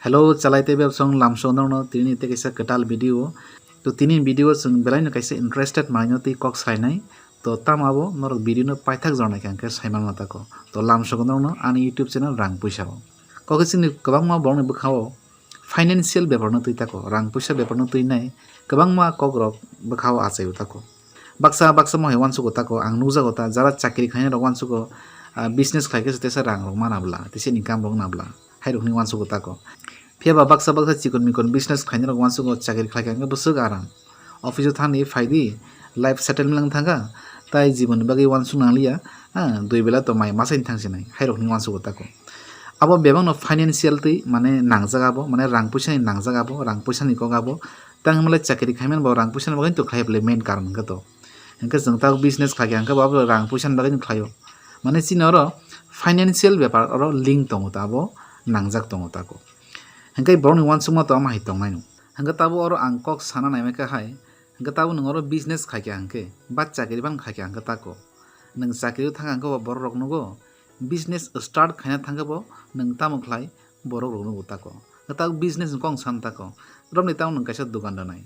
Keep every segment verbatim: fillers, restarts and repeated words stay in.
Hello, chalai tei bebsong lamsong norokno tini tei kaisa kwtal video. To tini video chwng belai no kaisa interested manwi no tei kok sainai. To tamo abo norok video no paithak jornai khe sai manma tako. To lamsong norokno ani YouTube channel Rang Puisa o. Kok chini kwbangma borokni bwkhao financial bepar no twi tako, rang puisa bepar no twi nai kwbangma kok rok bwkhao achaio tako. Baksa baksa mohai uansugo tako, ang nukjago ta, jara chakri khainai rok uansugo, ah, business khlai khe se tesa rang rok mana bla, tesa income rok na bla, hai rok hinwi uansugo tako. Phiya ba baksa baksa chikon mikon business khlainai rok uansugo chakri khlai kha hwnkhe bwswk aram. Office o thangni phaidi, life settlement lang thangkha, tai jibon ni bagwi uansuk nangliya, ha, dui bela to mai masai thang sinai, hai rok hinwi uansugo tako. Abo bebak no financial twi mane nangjak abo, mane rang puisa ni nangjak abo, rang puisa ni kok abo. Tang hwnba le chakri khaimani bo rang puisa ni bagwi to khlai bole main karon hwnkhe to. Hwnkhe chwng ta business khlai kha hwnkhe bo abo rang puisa ni bagwi no khlaio. Mane chini oro financial bepar oro link tongo ta abo nangjak tongo tako. Hwnkhe borok ni uansukma to ama hai tongnai no. Hwnkhe tabo oro ang kok sana naimai kha hai. Hwnkhe tabo nwng oro business khlai kha hwnkhe ba chakri ban khlai kha hwnkhe tako. Nwng chakri o thang kha hwnkhe bo borok rok nugo. Business start khaina thang khe bo nwng tamo khlai borok rok nugo tako. Hwnkhe tabo business ni kok san tako. Romni tamo nwng kaisa dogan rwnai.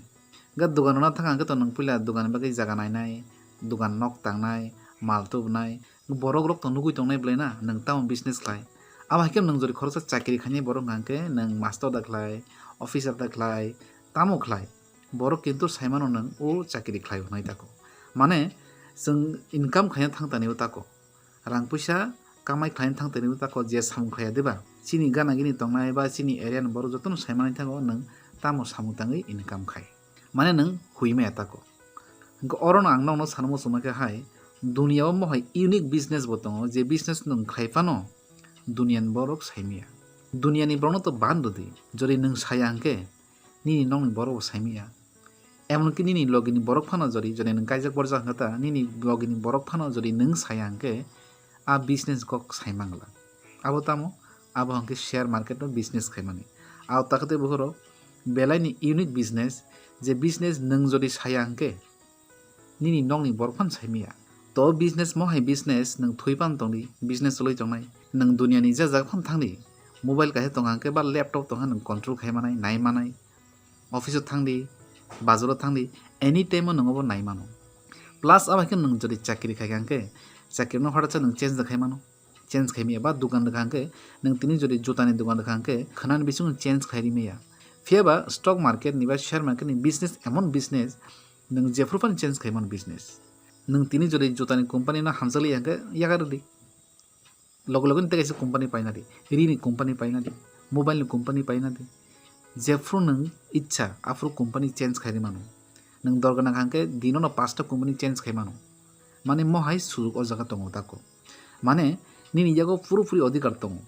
Hwnkhe dogan rwna thang hwnkhe to nwng puila dogan bagwi jaga nainai, dogan nok tangnai, mal tubunai, borok rok to nugwi tongnai belai na, nwng tamo business khlai. Abo hai khe nwng jodi khoroksa chakri khainai borok hwnkha hwnkhe nwng master da khlai, officer da khlai, tamo khlai. Borok kintu sai mano nwng o chakri khlai hwnwi tako. Mane chwng income khaina thang tani o tako. Rang puisa kamai khlaina thang tani o tako je samung khlaiya deba. Chini gana gini tongnai ba chini area ni borok jotono sai manwi thango nwng tamo samung tangwi income khai. Mane nwng hui maya tako. Hwnkhe orono ang nokno sana muchungma khe hai, duniya o mohai unique business bo tongo, je business nwng khlai phano duniya ni borok sai maya. Duniya ni borokno to ban rwdi, jodi nwng saya hwnkhe nini nokni borok bo sai maya. Emonki nini logi ni borok phano jodi, jodi nwng kaijak borjak hwnkhe ta, nini logi ni borok phano jodi nwng saya hwnkhe a business kok sai mangla. Abo tamo? Abo hwnkhe share market o business khaimani. Abo takhe tei bukhoro belai ni unique business, je business nwng jodi saya hwnkhe nini nokni borok phano sai maya. To business mohai business nwng thwi phano tongdi, business choli tongnai. Nwng duniya ni je jaga phano thangdi, mobile kaisa tongkha hwnkhe ba laptop tongkha nwng control khai manai, nai manai. Office o thangdi, bazar o thangdi, any time o nwng obo nai mano. Plus abo hai khe nwng jodi chakri khai kha hwnkhe, chakri no horaisa nwng change da khai mano. Change khai maya ba dogan rwkha hwnkhe, nwng tini jodi juta ni dogan rwkha hwnkhe, khwnani bisingo change khai ri maya. Phiya ba stock market ni ba share market ni business emon business, nwng jephru phano change khai mano business. Nwng tini jodi juta ni company no hamjak liya hwnkhe yakardi. Loge loge ni tei kaisa company paina di, ri ni company paina di, mobile ni company paina di. Jephru nwng icha aphuru company change khai ri mano. Nwng dorga nang hwnkhe dino no pasta company change khai mano. Mane mohai suruk o jaga tongo tako. Mane nini yago puro puri odhikar tongo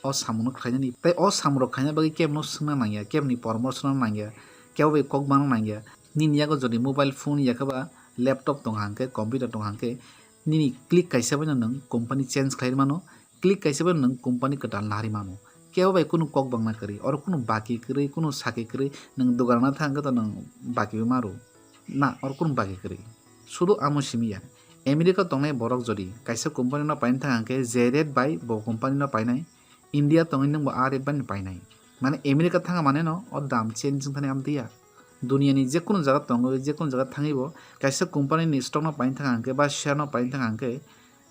o samung no khlainani. Tei o samung rok khaina bagwi kebo no swngna nangya, kebo ni poramorso no nangya, kebo bai kok bangna nangya. Nini yago jodi mobile phone yakhe ba laptop tong hwnkhe, computer tong hwnkhe, nini click kaisa bai no nwng company change khai mano, click kaisa bai no nwng company kwtal nari mano. Kebo bai kunu kok bangna kwrwi, oro kunu baki kwrwi, kunu sakhe kwrwi, nwng dogan rwna thang hwnkhe to nwng baki bai maro. Na, oro kunu baki kwrwi. Sudu amo simi ya. America tongnai borok jodi kaisa company no paina thang hwnkhe je rate bai bo company no painai, India tongwi nwng bo a rate bai no painai. Mane America thanga mane no o dam change wng thani amtwi ya. Duniya ni jekunu jaga tongwi, jekunu jaga thangwi bo kaisa company ni stock no paina thang hwnkhe ba share no paina thang hwnkhe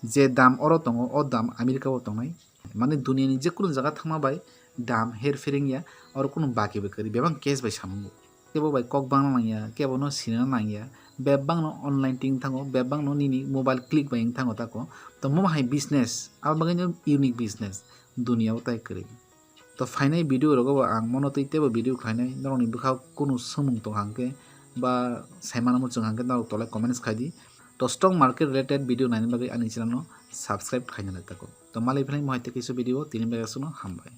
je dam oro tongo o dam America o tongnai. Mane duniya ni jekunu jaga thangma bai dam her phereng ya, oro kunu baki bai kwrwi, bebak cash bai samungo. Kebo bai kok bangna nangya, kebo no sinina nangya, bebak no online ting thango, bebak no nini mobile click bai wng thango tako. To mo hai business, abo bagwi no unique business, duniya o tai kwrwi. To phainai video rogo bo ang mono twi teibo video khlainai, norokni bwkhao kunu swngmung tong hwnkhe ba saimano muchung hwnkhe norok tolai comments khai di. To stock market related video naina bagwi ani channel no subscribe khaina lai tako. To malai phainai mohai tei kaisa video, tini bagwi aswkno hambai.